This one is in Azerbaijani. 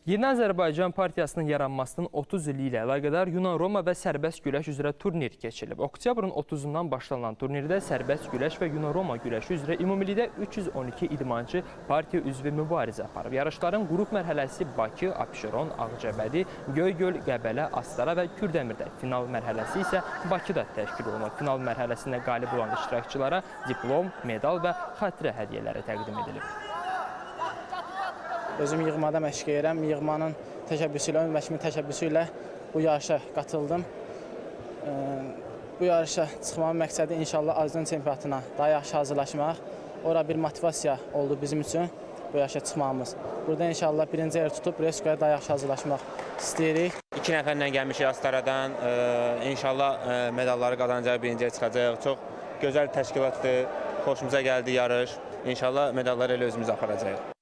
Yeni Azərbaycan Partiyasının yaranmasının 30 ili ilə əlaqədar Yunan-Roma və sərbəst güləş üzrə turnir keçirilib. Oktyabrın 30-undan başlanan turnirdə sərbəst güləş və Yunan-Roma güləşi üzrə ümumilikdə 312 idmançı partiya üzvü mübarizə aparıb. Yarışların qrup mərhələsi Bakı, Abşeron, Ağcabədi, Göygöl, Qəbələ, Astara və Kürdəmirdə, final mərhələsi isə Bakıda təşkil olunub. Final mərhələsində qalib olan iştirakçılara diplom, medal və xatirə hədiyyələri təqdim edilib. Özüm yığmada məşq edirəm. Yığmanın təşəbbüsü ilə, ön məşqimin təşəbbüsü ilə bu yarışa qatıldım. Bu yarışa çıxmamın məqsədi inşallah Azərbaycan çempionatına daha yaxşı hazırlaşmaq. Ora bir motivasiya oldu bizim üçün bu yarışa çıxmağımız. Burada inşallah birinci yer tutub Reskoya daha yaxşı hazırlaşmaq istəyirik. 2 nəfərlə gəlmişik Astaradan. İnşallah medalları qazanacaq, birinciyə çıxacaq. Çox gözəl təşkilatdır. Xoşumuza gəldi yarış. İnşallah medalları elə özümüz aparacağıq.